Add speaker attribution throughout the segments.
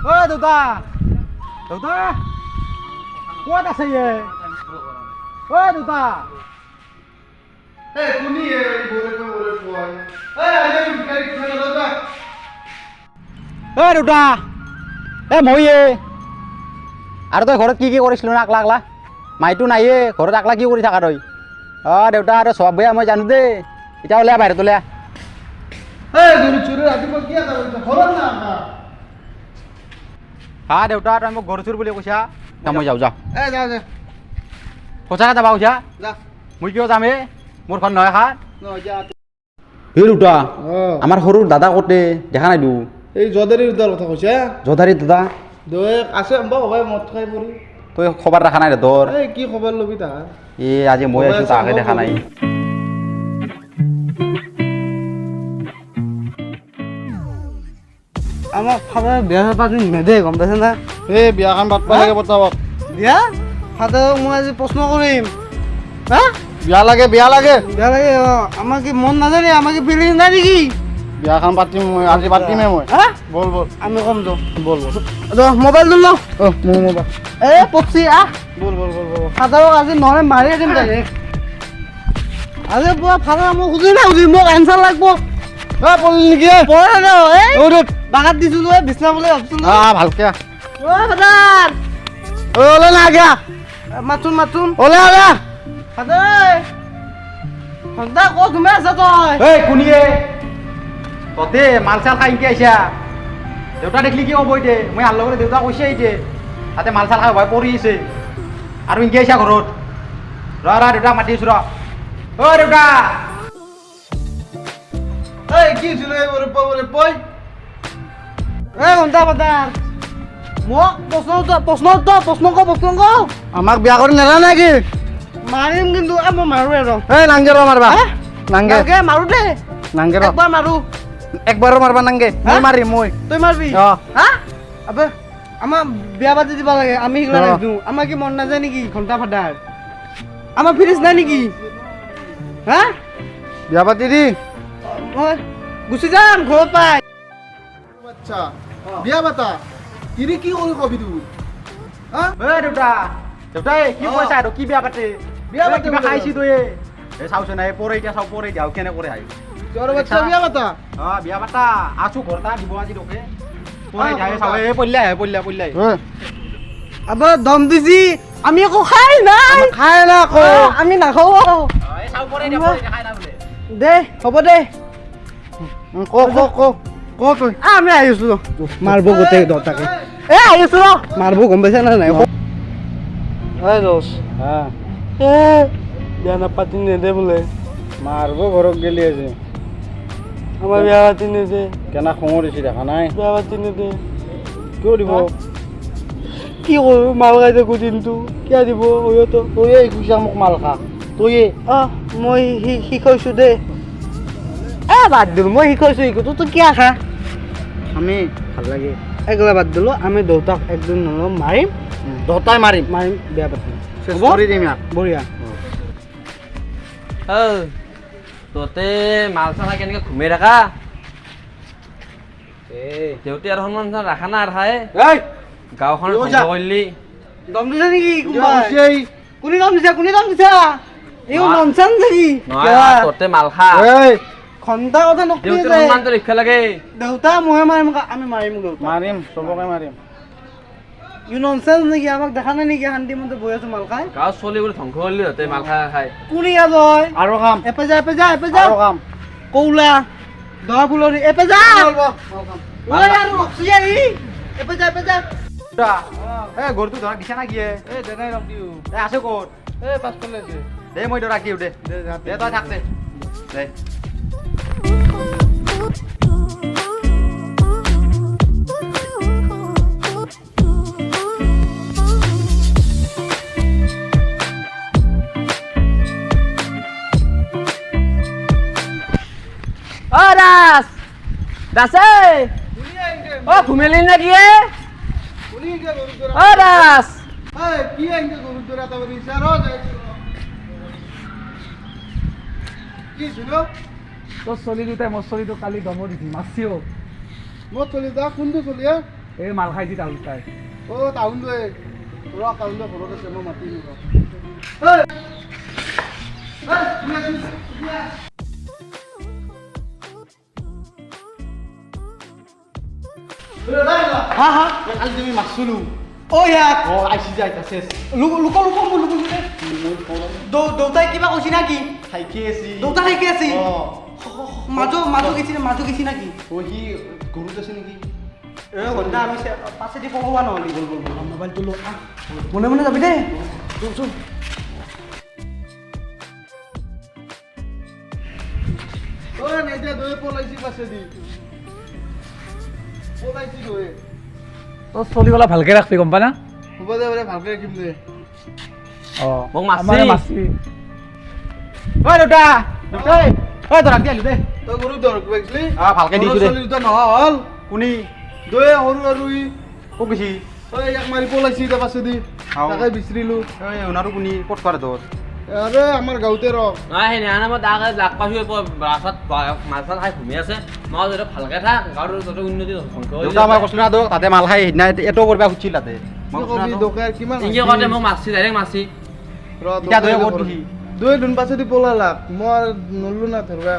Speaker 1: ঐ দেউতা, দেউতা ক'ত আছে ইয়ে? ঐ দেউতা,
Speaker 2: এই কোনি এই ঘৰে কয় ঘৰে কয়। এই আইলে ভিখাৰী খেলা দাদা।
Speaker 1: ঐ দেউতা, এ মই এ। আৰু তই ঘৰত কি কি কৰিছিলো না আকলা আকলা? মাইটো নাইয়ে ঘৰত, আকলা কি কৰি থাকা তই? অ দেউতা, আৰু চব বেয়া মই জানো দেই। এতিয়া ওলাই, বাহিৰত ওলাই।
Speaker 2: এই গৰু চুৰে ৰাতিপুৱা কি এটা কৰিছা ঘৰত না আকা?
Speaker 1: হা দেউতা, তই মোক গৰু চুৰ বুলি কৈছা? মই যাওঁ, যাওঁ।
Speaker 2: এ যা যা।
Speaker 1: সঁচাকে যাবা কৈছা?
Speaker 2: যা।
Speaker 1: মই কিয় যাম হে? মোৰ ঘৰ নহয় খা।
Speaker 2: ন যা।
Speaker 1: হে দেউতা,
Speaker 2: অ
Speaker 1: আমাৰ সৰু দাদা ক'তে? দেখা নাই দু।
Speaker 2: এই জদাৰীৰ দাৰ কথা কৈছা?
Speaker 1: জধাৰী দাদা।
Speaker 2: দৈ আছে অম্বা বাবাই মদ খাই পৰি।
Speaker 1: তই খবৰ ৰাখা নাই দে তোৰ?
Speaker 2: এই কি খবৰ ল'বি তাহাৰ?
Speaker 1: এ আজি মই
Speaker 2: খবৰ
Speaker 1: আছো,
Speaker 2: আছে,
Speaker 1: তাকে
Speaker 2: মই
Speaker 1: দেখা নাই।
Speaker 3: আমাক ফাদাৰে বিয়া পাতি নেদে, গম পাইছে না?
Speaker 2: এই বিয়াখন পাতবা লাগে, পতাবক।
Speaker 3: বিয়া ফাদাৰক মই আজি প্ৰশ্ন কৰিম। হা,
Speaker 2: বিয়া লাগে, বিয়া লাগে।
Speaker 3: বিয়া লাগে। অ, আমাক কি মন নাযায় নেকি? আমাক কি ফিলিংছ নাই নেকি?
Speaker 2: বিয়াখন পাতিম মই, আজি পাতিমেই মই।
Speaker 3: হা,
Speaker 2: বল বল।
Speaker 3: আমি কম যাওঁ।
Speaker 2: বল বল।
Speaker 3: মোবাইলটো ল।
Speaker 2: অ মোৰ মোবাইল।
Speaker 3: এ পপচি, আহ।
Speaker 2: বল বল বল বল।
Speaker 3: ফাদাৰক আজি নহ'লে মাৰিয়ে দিম ডাইৰেক্ট। আজি পুৰা ফাদাৰ মোক সুধি না সুধি, মোক এনচাৰ লাগব।
Speaker 2: এ পলি নেকি?
Speaker 3: পৰে ন এই।
Speaker 2: ঐ ৰ'দ।
Speaker 3: বাগাত দিছিলো, এই বিছনা বুলি ভাবছিলো।
Speaker 2: আ ভালকে আহ।
Speaker 3: অ ফাদাৰ।
Speaker 2: ঐ ওলে না আগা।
Speaker 3: মাতচোন, মাতচোন।
Speaker 2: ওলে ওলে।
Speaker 3: ফাদাৰ, সন্তা ক'ত সোমাই আছ তই?
Speaker 1: এই কোনিয়ে, ততে মাল চাল খাই ইনকে আহিছা? দেউতা দেখলি কি ক'ব এতিয়া? মই আহাৰ লগতে দেউতা কৈছে, এতিয়া তাতে মাল চাল খাই ভয় পৰি আছে আৰু ইনকে আহিছা ঘৰত। ৰ ৰ, দেউতাক মাতি আছো ৰ। অ দেউতা।
Speaker 2: এই কি হৈছিল? এই বৰে পই পই।
Speaker 3: এই ঘণ্টা ফাদাৰ, মোক প্ৰশ্ন উত্তৰ, প্ৰশ্ন উত্তৰ, প্ৰশ্ন ক, প্ৰশ্ন ক।
Speaker 2: আমাক বিয়া কৰি নেলা নেকি?
Speaker 3: মাৰিম কিন্তু। এ মই মাৰো আৰু।
Speaker 2: এই নাংগে ৰ, মাৰবা
Speaker 3: হা?
Speaker 2: নাংগে।
Speaker 3: নাংগে, মাৰো দে।
Speaker 2: নাংগে ৰ।
Speaker 3: একবাৰ মাৰো।
Speaker 2: একবাৰো মাৰবা নাংগে।
Speaker 3: হা?
Speaker 2: মই মাৰিম মই।
Speaker 3: তই মাৰবি?
Speaker 2: অ।
Speaker 3: হা, আবে আমাক বিয়া পাতি দিব লাগে, আমি সেইগিলা
Speaker 2: অ।
Speaker 3: নাজানো। আমাৰ কি মন নাযায় নেকি? ঘণ্টা ফাদাৰ, আমাৰ ফ্ৰিজ নাই নেকি? হা?
Speaker 2: বিয়া পাতি দি।
Speaker 3: মই গুচি যাম ঘৰত পাই।
Speaker 2: আচ্ছা বিয়া পাতা কিৰি কি কৰি কবি তুই? হা?
Speaker 1: ঐ দেউতা, দেউতা, এই কি
Speaker 2: অ।
Speaker 1: কৈছা আৰু? কি বিয়া পাতে?
Speaker 2: বিয়া
Speaker 1: এই
Speaker 2: পাতে
Speaker 1: কিবা
Speaker 2: বোলে।
Speaker 1: খাইছি তই? এই চাওচোন, এই পৰে এতিয়া, চাওঁ পৰে এতিয়া কেনে কৰে আহি।
Speaker 2: তোৰ বাচ্চা বিয়া পাতা।
Speaker 1: অ বিয়া পাতা আছো, ঘৰটা দিব আজি তোকে। পৰে এতিয়া চাওঁ, এই পল্লা আহে, পল্লা পল্লা।
Speaker 3: আবে দম দিছি, আমি একো খাই নাই।
Speaker 2: খাই না আকৌ।
Speaker 3: অ, আমি নাখাওঁ।
Speaker 1: এই চাওঁ, পৰে এতিয়া, পৰে এতিয়া খাই না বোলে।
Speaker 3: দে, হ'ব দে।
Speaker 2: ক ক ক ক তই।
Speaker 3: আ, আমি আহিছো, মাৰব গোটেই দহটাকে। এ আহিছো ৰ, মাৰব, গম পাইছা না নাই? ঐ দোষ, এ বিয়া নাপাতি নেদে বোলে।
Speaker 2: মাৰব ঘৰত গেলি আজি।
Speaker 3: আমাৰ বিয়া পাতি নেদে।
Speaker 2: কেনা খং দিছি দেখা নাই?
Speaker 3: বিয়া পাতি নেদে।
Speaker 2: কিয় দিব?
Speaker 3: কি কৰোঁ, মাল খাই থাকোঁ দিনটো, কিয় দিব সিহঁতক?
Speaker 2: তয়ে কৈছা মোক মাল খা, তয়ে।
Speaker 3: অ মই শিকাইছো দে। এ বাদ দিলো, মই শিকাইছো, শিকো তই কিয় খা?
Speaker 2: আমি ভাল লাগে।
Speaker 3: এগলা বাদ দিলো, আমি দেউতাক একদিন নহ'লেও মাৰিম।
Speaker 2: দহটাই মাৰিম।
Speaker 3: মাৰিম, বিয়া পাতিম।
Speaker 2: চেচ
Speaker 3: হ'ব?
Speaker 2: কৰি দিম ইয়াক।
Speaker 3: বঢ়িয়া।
Speaker 4: ঐ ততে মাল চাল খাই কেনেকে ঘুমাই থাকা? দেউতাই আৰু সন্মান চন্মান ৰাখা না আৰু খাই
Speaker 2: এই
Speaker 4: গাঁওখন
Speaker 2: কি
Speaker 4: ধ্বংস
Speaker 2: কৈছা?
Speaker 4: কৰিলি।
Speaker 3: দম দিছে নেকি
Speaker 2: কিবা
Speaker 3: কোনোবাই?
Speaker 2: কৈছে এই?
Speaker 3: কোনে দম দিছে? কোনে দম দিছে? এই ননচেন্স নেকি?
Speaker 4: নহয়, ততে মাল খা।
Speaker 2: এই
Speaker 3: ঘণ্টা কথা নকবি।
Speaker 4: দেউতাৰ সন্মানটো ৰাখিব লাগে।
Speaker 3: দেউতা ময়ে মাৰিম, আমি মাৰিম দেউতা।
Speaker 2: মাৰিম, চবকে মাৰিম।
Speaker 3: ইউ ননচেন্স নেকি? আমাক দেখা নাই নেকি? শান্তি মতে বহি আছো মাল খাই।
Speaker 4: গাঁৱৰ ছোৱালীবোৰ ধ্বংস কৰিলি ততে মাল খাই খাই।
Speaker 3: কোনে ইয়াত হয়?
Speaker 2: আৰু খাম।
Speaker 3: এপে যা, এপে যা, এপে যা।
Speaker 2: আৰু খাম।
Speaker 3: কৌলা দহ ফুলৰি, এপে যা। ঐ আৰু ৰখছি আহি, এপে যা, এপে যা।
Speaker 1: দেউতা, এই গৰুটো ধৰা দিছা না কি?
Speaker 2: এই দেনাই ৰখ দিও।
Speaker 1: এ আছে ক'ত?
Speaker 2: এই পাছফালে আছে।
Speaker 1: দে, মই ধৰা দিওঁ দে।
Speaker 2: দে যা।
Speaker 1: দে, তই থাক দে, দে।
Speaker 4: অ দাস, দাসে, অ ঘুমেলি না কি? অ দাস।
Speaker 2: এই কি আইনকে গৰুৰ দৰে এটা কৰিছা? ৰ যাইছো ৰ। কি ছিল?
Speaker 5: তোৰ চলি দুটাই মোৰ চলিটো কালি দমো দিছিল, মাৰছিও।
Speaker 2: মোৰ চলি দা? কোনটো চলি?
Speaker 5: এই মাল খাইছি তাহুন তাই।
Speaker 2: ও তাহুন দে ৰ, তাহুন দে ঘৰত আছে, মই মাতি দিম।
Speaker 3: হা হা,
Speaker 2: কালি তুমি মাৰছিলো।
Speaker 3: ও ইয়াক
Speaker 2: অ আইছি যা এতিয়া চেচ।
Speaker 3: লুক লুক লুক লুক, দেউতাই কিবা কৈছি নাকি?
Speaker 2: খাইকে আছি।
Speaker 3: দেউতা খাইকে আছি?
Speaker 2: অ।
Speaker 3: মাজু মাজু গেছি, মাজু গেছি নাকি?
Speaker 2: ও সি গৰুত আছে নেকি?
Speaker 3: এ ঘণ্টা আমি পাছেদি পকোৱা নহ'লে। বল বল বল, মোবাইলটো ল, মনে মনে যাবি দেই। চল।
Speaker 2: ঐ এতিয়া দৈ পলাইছি, পাছেদি পলাইছি দৈ।
Speaker 5: তই চলি গলা ভালকে ৰাখবি, গম পা না?
Speaker 2: হ'ব দে, ভালকে ৰাখিম দে।
Speaker 5: অ
Speaker 4: মোক মাৰছি।
Speaker 5: আমাৰে মাৰছি।
Speaker 1: ঐ দেউতা, দেউতা, ঐ ধৰাক দি আহিলো দে।
Speaker 2: তই গৰু ধৰক গৈছিলি?
Speaker 1: অ ভালকে দিছো দে।
Speaker 2: চলি দুটা নহা হ'ল।
Speaker 1: কোনি?
Speaker 2: দৈ সৰু আৰু ই।
Speaker 1: ক'ত গৈছি?
Speaker 2: ঐ ইয়াক মাৰি পলাইছি এতিয়া পাছেদি, তাকে বিচাৰিলো।
Speaker 1: ঐ ওনাৰো কোনি, ক'ত কৰে তোৰ?
Speaker 2: আৰে আমাৰ গাঁৱতে ৰ।
Speaker 4: নাই সেইদিনা মই তাক লগ পাইছো ৰাস্তাত, মাল চাল খাই ঘুমি আছে। মই যদি ভালকে থাক, গাঁৱৰ তহঁতৰ উন্নতি ধ্বংস হৈ।
Speaker 1: দেউতা, মই কৈছিলো না তোক, তাতে মাল খাই সেইদিনা এইটো কৰিব খুজিছিল তাতে।
Speaker 2: মই কবি দোকান কিমান
Speaker 4: ইনকে কওঁতে মোক মাৰছি, ডাইৰেক্ট মাৰছি।
Speaker 1: এতিয়া দৈ ক'ত দিছি?
Speaker 2: দৈ দুন পাছেদি পলালাক, মই নললো না ধৰবা।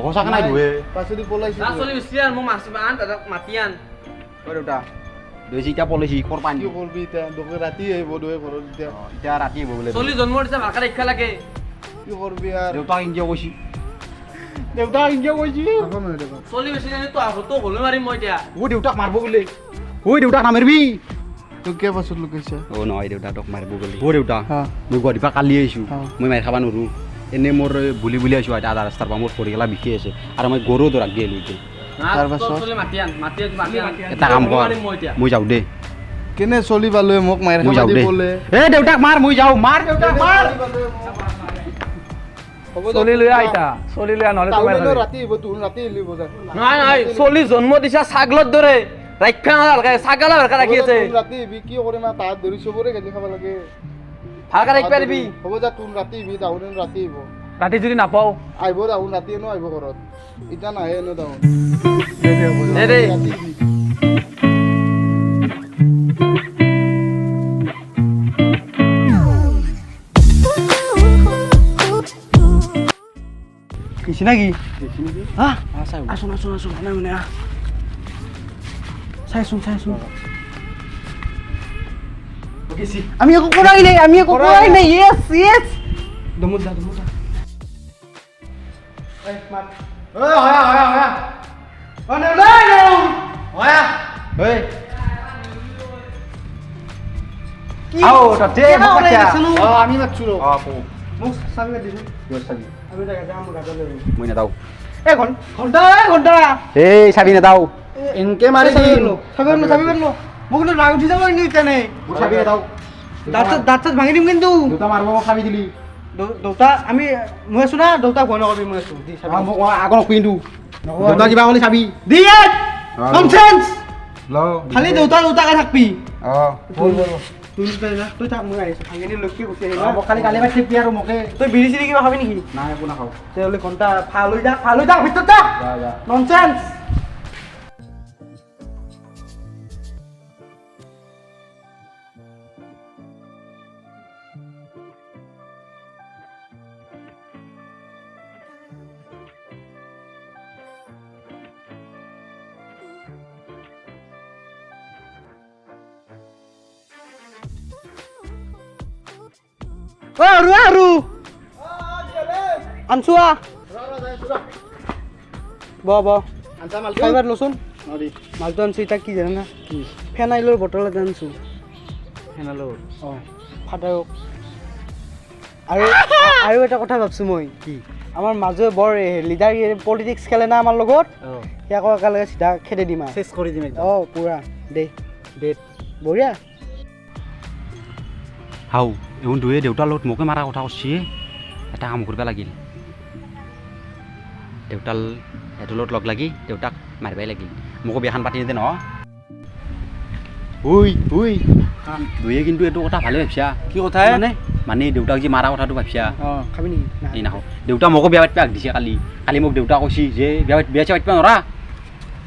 Speaker 1: সঁচাকে নাই ধুৱে?
Speaker 2: পাছেদি পলাইছি।
Speaker 4: চলি বেছি আৰু মোক মাৰছি। আন দাদাক মাতি আন।
Speaker 1: ঐ দেউতা, দৈ এতিয়া পলাইছি, ক'ৰ পানী
Speaker 2: কি কৰবি এতিয়া? দোকান ৰাতি আহিব দৈ ঘৰত এতিয়া।
Speaker 1: এতিয়া ৰাতি আহিব বোলে।
Speaker 4: চলি জন্ম দিছে, ভালকে ৰাখিব লাগে।
Speaker 2: কি কৰবি আৰু?
Speaker 1: দেউতাক ইনকে কৈছি, দেউতাক ইনকে কৈছি।
Speaker 4: চলি বেছি জানি তো হ'লে মাৰিম মই এতিয়া।
Speaker 1: ও দেউতাক মাৰব বোলে। ঐ দেউতাক নামাৰিবি।
Speaker 2: তোক কিয় পাছত লুকাইছে?
Speaker 1: অ নহয় দেউতা, তোক মাৰিব গ'লে। অ দেউতা, মই গুৱাহাটীৰ পৰা কালি আহিছোঁ, মই মাৰি খাব নোৱাৰোঁ। এনেই মোৰ বুলি বুলি আহিছোঁ এতিয়া আধা ৰাস্তাৰ পৰা, মোৰ ভৰিগেলা বিষে আছে আৰু মই গৰু দৰাক দি আহিলোঁ এতিয়া। এটা কাম কৰ, মই যাওঁ দে।
Speaker 2: কেনে চলি পালো মোক মাৰি
Speaker 1: মই যাওঁ দে। এ দেউতাক মাৰ, মই যাওঁ। মাৰ দেউতাক মাৰ।
Speaker 5: চলি লৈ আইতা, চলি লৈ নহ'লে তোমাৰ
Speaker 2: ৰাতি আহিব। তোৰ ৰাতি আহিব।
Speaker 4: নহয় নহয়, চলি জন্ম দিছা ছাগলৰ দৰে ৰাখিবা ভালকে, ছাগলৰ ভালকে ৰাখি আছে।
Speaker 2: ৰাতি আহিবি, কি কৰিম? তাহাত ধৰি চবৰে গালি খাব লাগে।
Speaker 4: ভালকে ৰাখিবা দিবি।
Speaker 2: হ'ব যা, তোৰ ৰাতি আহিবি, তাহুন ৰাতি আহিব।
Speaker 5: ৰাতি যদি নাপাওঁ?
Speaker 2: আহিব তাহুন, ৰাতি এনেও আহিব ঘৰত, এতিয়া নাহে এনেও তাহুন।
Speaker 4: দে দে।
Speaker 3: গেছি নাকি? হা, আসুন আসুন আসুন, মানে মানে চাইছোন চাইছোন। আমি একো কৰাই নাই, আমি একো কৰাই নাই। য়েছ য়েছ, দমত যা, দমত যা।
Speaker 1: ঐ হয়া হয়া হয়া,
Speaker 3: অ নেউলাই নেউ
Speaker 1: হয়া। ঐ আও তাতে মোক মাতিছা?
Speaker 2: অ আমি মাতছো ৰ।
Speaker 1: অ কো
Speaker 3: মোক চাবি দিছো।
Speaker 1: কিহৰ চাবি?
Speaker 3: আমি জাগা যাম, গাজা লৈ।
Speaker 1: মই নাযাওঁ।
Speaker 3: এ ঘণ্টা, এ ঘণ্টা,
Speaker 1: এই চাবি নাযাওঁ।
Speaker 2: এনকে মাৰি দিম।
Speaker 3: চাবি আনো, চাবি আনো। মোক কিন্তু ৰাগ উঠি যাব কিন্তু এতিয়া। নাই
Speaker 1: মোৰ চাবি নাযাওঁ।
Speaker 3: দাঁত দাঁত চাত ভাঙি দিম কিন্তু।
Speaker 1: দেউতা মাৰিব মোক চাবি দিলি।
Speaker 3: দেউতা, আমি মই আছো না, দেউতাক ভয় নকৰিবি, মই আছো। দি চাবি।
Speaker 1: মোক আগত কিন্তু দেউতা কিবা ক'লে চাবি
Speaker 3: দি। ননসেন্স, খালি দেউতা দেউতাকে থাকবি।
Speaker 1: অ
Speaker 3: বল বল, তুই তুই থাক, মই আহিছো। ভাঙি লক্ষী গুচি আহিম।
Speaker 1: মোক খালি কালি পাই থাকবি আৰু মোকে।
Speaker 3: তই বিড়ি চিড়ি কিবা খাবি নেকি?
Speaker 1: নাই, একো নাখাওঁ।
Speaker 3: তেতিয়াহ'লে ঘণ্টা ফাল হৈ যা, ফাল হৈ যা, ভিতৰত যা। ননসেন্স। ঐ আৰু আৰু আনছো আ। ব ব, খাইবাৰ লচোন। মালটো আনছো এতিয়া, কি জানা? কি? ফেনাইলৰ বটল এটা আনছো।
Speaker 1: ফেনাইলৰ?
Speaker 3: অঁ, ফাটাৰক। আৰু আৰু এটা কথা ভাবছোঁ মই।
Speaker 1: কি?
Speaker 3: আমাৰ মাজে বৰ লিডাৰ পলিটিক্স খেলে না আমাৰ লগত, সিয়াকো একেলগে চিধা খেদি দিম আৰু
Speaker 1: চেচ কৰি দিম একদম।
Speaker 3: অঁ পুৰা দে
Speaker 1: দে,
Speaker 3: বঢ়িয়া।
Speaker 1: হাও এহুন দুয়ে দেউতাৰ লগত মোকে মাৰা কথা কৈছে। এটা কাম কৰিব লাগিল, দেউতাৰ সেইটোৰ লগত লগ লাগি দেউতাক মাৰিবাই লাগিল। মোকো বিয়াখন পাতি নিদে নহয়। ঐ ঐ দুয়ে কিন্তু এইটো কথা ভালে ভাবছা।
Speaker 3: কি কথা?
Speaker 1: মানে মানে দেউতাক যি মাৰা কথাটো ভাবছা।
Speaker 3: খাবি নেকি?
Speaker 1: এই নাখাওঁ। দেউতা মোকো বিয়া পাতিব দিছে কালি। কালি মোক দেউতা কৈছি যে বিয়া বিয়া চিয়া পাতিব নোৱাৰা।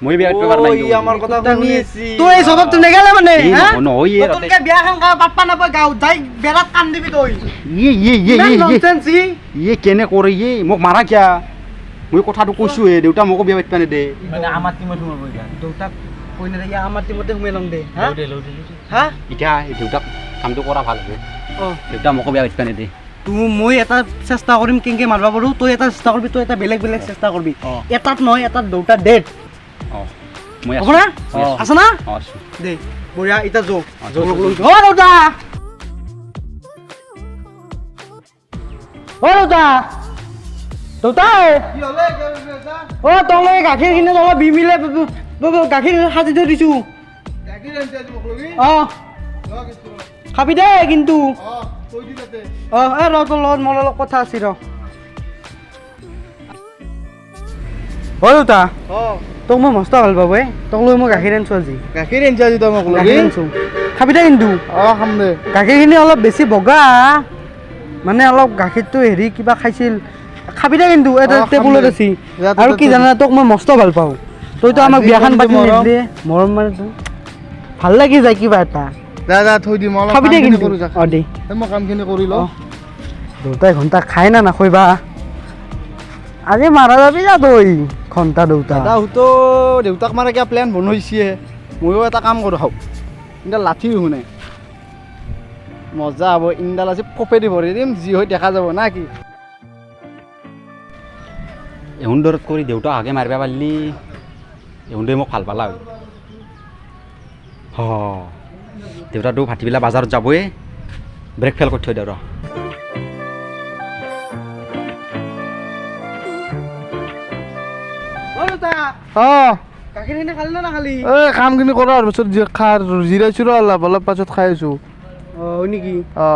Speaker 1: মই বিয়া পাতবা নাই।
Speaker 3: ই আমাৰ কথা শুনিছি। তুই এই স্বভাৱটো নেগেলে মানে হা?
Speaker 1: নহয়।
Speaker 3: নতুনকে বিয়াখন খা পাতবা নাপায় গাঁৱত যাই বেৰাত কান্দিবি তই।
Speaker 1: ইয়ে ইয়ে ইয়ে
Speaker 3: ইমান
Speaker 1: ইয়ে
Speaker 3: ননচেন্স ই।
Speaker 1: ইয়ে কেনে কৰে ইয়ে মোক মাৰা কিয়া? মই কথাটো কৈছোহে, দেউতা মোকো বিয়া পাতবা নেদে।
Speaker 4: মানে আমাৰ টিমত সোমাব এতিয়া।
Speaker 3: দেউতাক কৈ নেদে, ইয়া আমাৰ টিমতে সোমাই ল'ম দে। হা হা
Speaker 1: এতিয়া দেউতাক কামটো কৰা ভাল হ'ব।
Speaker 3: অ
Speaker 1: দেউতা মোকো বিয়া পাতবা নেদে।
Speaker 3: তো মই এটা চেষ্টা কৰিম কেনেকে মাৰবা পাৰো, তই এটা চেষ্টা কৰিবি, তই এটা বেলেগ বেলেগ চেষ্টা কৰিবি। এটাত নহয় এটাত দেউতা ডেট।
Speaker 1: অ মই
Speaker 3: হ'ব না?
Speaker 1: আছো।
Speaker 3: আছ না?
Speaker 1: অ আছো।
Speaker 3: দে বঢ়িয়া, এতিয়া যো।
Speaker 1: যো।
Speaker 3: অ দেউতা, অ দেউতা, দেউতা।
Speaker 2: কি হ'লে
Speaker 3: অ তই গাখীৰখিনি অলপ বিমিলে গাখীৰ সাজি থৈ দিছো।
Speaker 2: গাখীৰ আনিছে আজি মোক লগি?
Speaker 3: অ খাবি দেই কিন্তু।
Speaker 2: অ থৈ দি তাতে।
Speaker 3: অ এ ৰ, তোৰ লগত মোৰ অলপ কথা আছে ৰ। অ দেউতা,
Speaker 2: অ
Speaker 3: তোক মই মস্ত ভাল পাব। তোক লৈ মই গাখীৰ আনিছো আজি।
Speaker 2: গাখীৰ আনিছে আজি তই মোক লগি?
Speaker 3: গাখীৰ আনিছো, খাবি দে কিন্তু।
Speaker 2: অ খাম দে।
Speaker 3: গাখীৰখিনি অলপ বেছি বগা, মানে অলপ গাখীৰটো হেৰি কিবা খাইছিল। খাবি দে কিন্তু, এটা টেবুলত আছে। আৰু কি জানা, তোক মই মস্ত ভাল পাওঁ। তইতো আমাক বিয়াখন পাতি নিদিলি। মৰম মানে ভাল লাগি যায় কিবা এটা।
Speaker 2: যা যা থৈ দিম, অলপ
Speaker 3: খাবি দে
Speaker 2: কামখিনি
Speaker 3: কিন্তু।
Speaker 2: কৰোঁ যা।
Speaker 3: অ দে,
Speaker 2: মই কামখিনি কৰি লওঁ।
Speaker 3: দেউতাই ঘণ্টা খাই না নাখইবা, আজি মাৰা যাবি যা তই ঘণ্টা। দেউতা
Speaker 1: দাদা হুতো দেউতাক মাৰা কিবা প্লেন বনাইছে। ময়ো এটা কাম কৰোঁ, খাওঁ ইণ্ডাল লাঠি শুনে মজা হ'ব। ইণ্ডাল আজি ফপে দি ভৰি দিম, যি হৈ দেখা যাব না কি। এহুন দৰত কৰি দেউতাক আগে মাৰিব পাৰিলি এহুন মোক ভাল পালা হয়। হ দেউতাটো ভাটিবেলা বাজাৰত যাবই, ব্ৰেক ফেইল কৰি থৈ দে ৰ।
Speaker 2: অ
Speaker 3: গাখীৰখিনি খালি নে নাখালি?
Speaker 2: এই কামখিনি কৰাৰ পিছত জিৰাইছো ৰ, অলপ অলপ পাছত খাই আছো।
Speaker 3: অ হয় নেকি?
Speaker 2: অ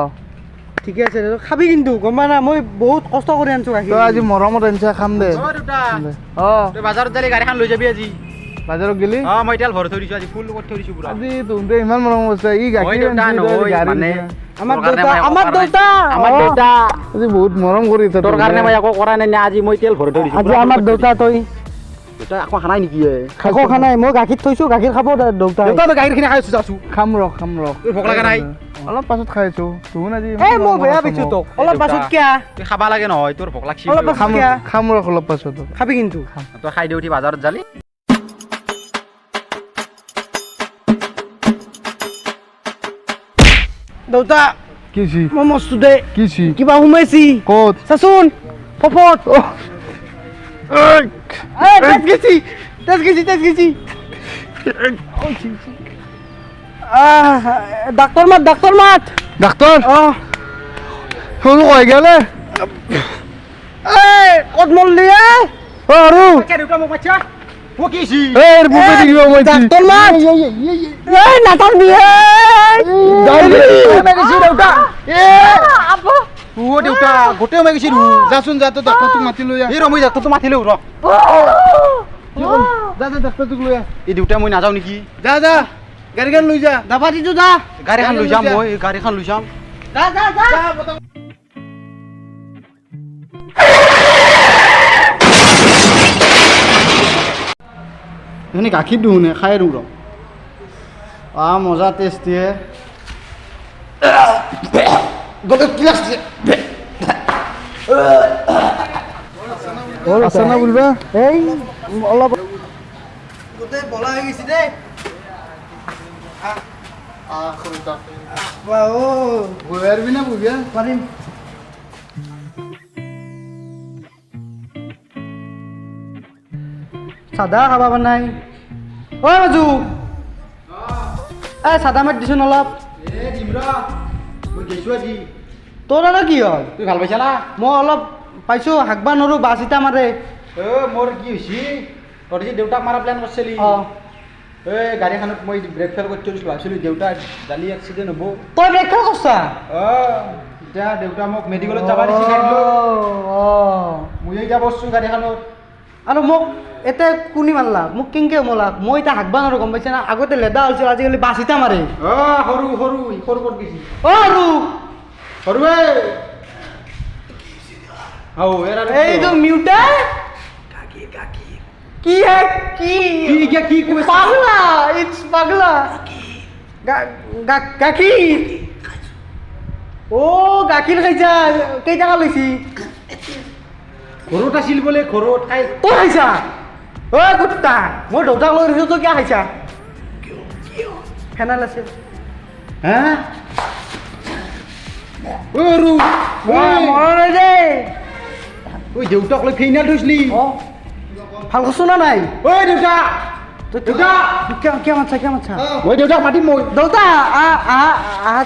Speaker 3: ঠিকে আছে, খাবি কিন্তু, গম পা না মই বহুত কষ্ট কৰি আনিছো গাখীৰ।
Speaker 2: তই আজি মৰমত আনিছা, খাম দে। অ
Speaker 1: তই বাজাৰত যালি গাড়ীখন লৈ যাবি আজি।
Speaker 2: বাজাৰত গেলি?
Speaker 1: অ মই তেল ভৰাই থৈ দিছো আজি, ফুল কৰি থৈ দিছো পুৰা।
Speaker 2: আজি তহঁতে ইমান মৰম কৰিছা, ই গাখীৰ
Speaker 1: আনিছে মানে
Speaker 3: আমাৰ দেউতা, আমাৰ দেউতা,
Speaker 1: আমাৰ দেউতা
Speaker 2: আজি বহুত মৰম কৰিছে
Speaker 1: তোৰ কাৰণে। মই একো কৰা নাই আজি, মই তেল ভৰাই থৈ দিছো
Speaker 3: আজি। আমাৰ দেউতা তই
Speaker 1: দেউতা একো খানাই নেকি?
Speaker 3: একো খানাই, মই গাখীৰ থৈছো, গাখীৰ খাব দেউতা।
Speaker 1: দেউতা গাখীৰখিনি খাই আছো, যাছো।
Speaker 2: খাম ৰ, খাম ৰ।
Speaker 1: তোৰ ভোক লগা নাই?
Speaker 2: অলপ পাছত খাই আছো। তোন আজি
Speaker 3: এই মই বেয়া পাইছো তোক। অলপ পাছত কিয়া
Speaker 1: তুই খাবা লাগে নহয়, তোৰ ভোক লাগছি।
Speaker 3: অলপ পাছত কিয়া
Speaker 2: খাম ৰ, অলপ পাছত
Speaker 3: খাবি কিন্তু।
Speaker 1: তই খাই দে উঠি বাজাৰত যালি।
Speaker 3: দেউতা
Speaker 2: কিছি
Speaker 3: মই মস্তু দে
Speaker 2: কিছি
Speaker 3: কিবা সোমাইছি
Speaker 2: ক'ত
Speaker 3: চাচোন ফফত। তেজ গেছি, তেজ গেছি, তেজ গেছি। ডাক্তৰ মাত, ডাক্তৰ মাত,
Speaker 2: ডাক্তৰ।
Speaker 3: অ
Speaker 2: সৰু কৈ গেলে
Speaker 3: এই ক'ত মৰলি এ?
Speaker 2: অ আৰু
Speaker 1: দেউতা মোক মাতিছা, মোক কি হৈছে?
Speaker 2: এই বুকে দিব মই।
Speaker 3: ডাক্তৰ মাত। এই নাটানবি।
Speaker 1: দেউতা ও দেউতা গোটেই সোমাই গৈছি।
Speaker 2: যাচোন যা, তই ডাক্তৰটোক মাতি লৈ আহ।
Speaker 1: এই ৰ, মই ডাক্তৰটো মাতি লৈ ৰ।
Speaker 2: যা যা, ডাক্তৰটোক লৈ আহ।
Speaker 1: এই দেউতা মই নাযাওঁ নেকি?
Speaker 2: যা যা, গাড়ীখন লৈ যা।
Speaker 3: দাবাতিটো যা,
Speaker 1: গাড়ীখন লৈ যাম, মই গাড়ীখন লৈ যাম।
Speaker 3: যা যা যা।
Speaker 1: এইখিনি গাখীৰ দিওঁ নে খাই দিওঁ ৰ। আ মজা টেষ্টি হে। গলত কি লাগছে?
Speaker 2: আছে না বুলবা?
Speaker 3: এই অলপ গোটেই বলা হৈ গৈছে দেই।
Speaker 2: বহিবি না বহিবা?
Speaker 3: পাৰিম। চাদা খাবা বনাই। ঐ মাজু, এই চাদা মাত দিছোন অলপ। তোৰ আৰু কি হ'ল?
Speaker 1: তুই ভাল পাইছা না?
Speaker 3: মই অলপ পাইছো, হাঁকবা নৰো, বাছ ইটা মাৰে।
Speaker 1: অ মোৰ কি হৈছে, তই যে দেউতাক মাৰা প্লেন কৰিছিলি?
Speaker 3: অ
Speaker 1: এই গাড়ীখনত মই ব্ৰেক ফেইল কৰি থৈ দিছিলোঁ, ভাবিছিলোঁ দেউতা জালি এক্সিডেণ্ট হ'ব।
Speaker 3: তই ব্ৰেক ফেইল কৰিছা?
Speaker 1: অ এতিয়া দেউতা মোক মেডিকেলত যাব দিছে গাড়ী লৈ। মই এতিয়া বসছো গাড়ীখনত।
Speaker 3: আৰু মোক এতিয়া কোনে মাৰলা? মোক কেনেকে মলাক? মই এতিয়া হাঁকবা নৰো, গম পাইছা না? আগতে লেদা হৈছিল, আজিকালি বাছ ইটা মাৰে।
Speaker 1: অ সৰু সৰু সৰু ক'ত গৈছি?
Speaker 3: অ আৰু
Speaker 1: সৰু
Speaker 3: এইটো মিউটা।
Speaker 1: গাখীৰ গাখীৰ।
Speaker 3: কি হে কি
Speaker 1: কি কি কি কই
Speaker 3: পাগলা, it's পাগলা। গাখীৰ, ও গাখীৰ খাইছা? কেইটকা লৈছি?
Speaker 1: ঘৰত আছিল বোলে, ঘৰত খাই।
Speaker 3: তই খাইছা? ঐ কুত্তা, মই দেউতাক লৈ দিছো, তই কিয় খাইছা? ফেনাইল আছে।
Speaker 1: হা, ঐ আৰু
Speaker 3: মৰা নাই দেই।
Speaker 1: ঐ, দেউতাক লৈ ফেনাইল থৈছিলি?
Speaker 3: অ, ভাল কৰছো না নাই?
Speaker 1: ঐ দেউতা, দেউতা,
Speaker 3: কিয় কিয় মাতছা, কিয় মাতছা?
Speaker 1: মই দেউতাক মাতিম মই।
Speaker 3: দেউতা, আহ আহ আহ।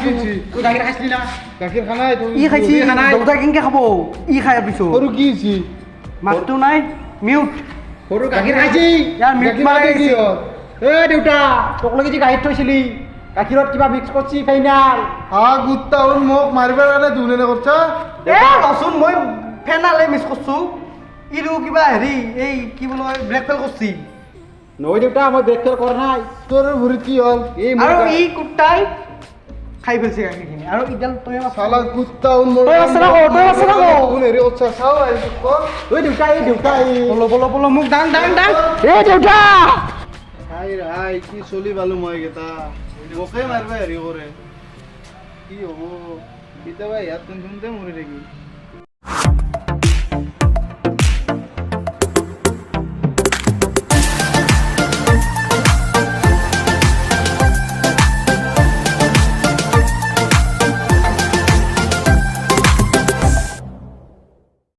Speaker 1: তই গাখীৰ খাইছিলি না?
Speaker 2: গাখীৰ খানাই।
Speaker 3: ই খাইছি, দেউতা কেনেকে খাব ই খাই পিছত?
Speaker 2: সৰু কি হৈছে?
Speaker 3: মাতটো নাই, মিউট।
Speaker 1: সৰু গাখীৰ খাইছি।
Speaker 3: ইয়াৰ মিউট মাৰা।
Speaker 2: কি?
Speaker 1: এ দেউতা, তোক লাগি যে গাখীৰ থৈছিলি, গাখীৰত কিবা মিক্স কৰছি ফাইনাল।
Speaker 2: হা গুত্তা, মোক মাৰিবৰ কাৰণে ধুনে কৰছা?
Speaker 3: এ ৰচোন, মই ফেনালে মিক্স কৰছো, ইৰো কিবা হেৰি, এই কি বুলি কয়, ব্ৰেক ফেল কৰছি।
Speaker 1: নহয় দেউতা, মই ব্ৰেক ফেল কৰা নাই।
Speaker 2: তোৰ ভৰিত কি হ'ল?
Speaker 1: এই
Speaker 3: আৰু ই কুত্তাই খাই পেলছে গাখীৰখিনি আৰু ইডাল তই
Speaker 2: চালা কুত্তা।
Speaker 3: তই আছে না, তই আছে না।
Speaker 2: কোন হেৰি কৰছা চাও।
Speaker 1: ঐ দেউতা, এই দেউতা, এই
Speaker 3: বলো বলো বলো, মোক দাং দাং দাং। এ দেউতা,
Speaker 2: হাই হাই, কি চলি পালো মই, কেইটা মোকে মাৰিবা হেৰি কৰে। কি হ'ব কেতিয়াবা? ইয়াত কোনখিনিতে মৰি থাকিম।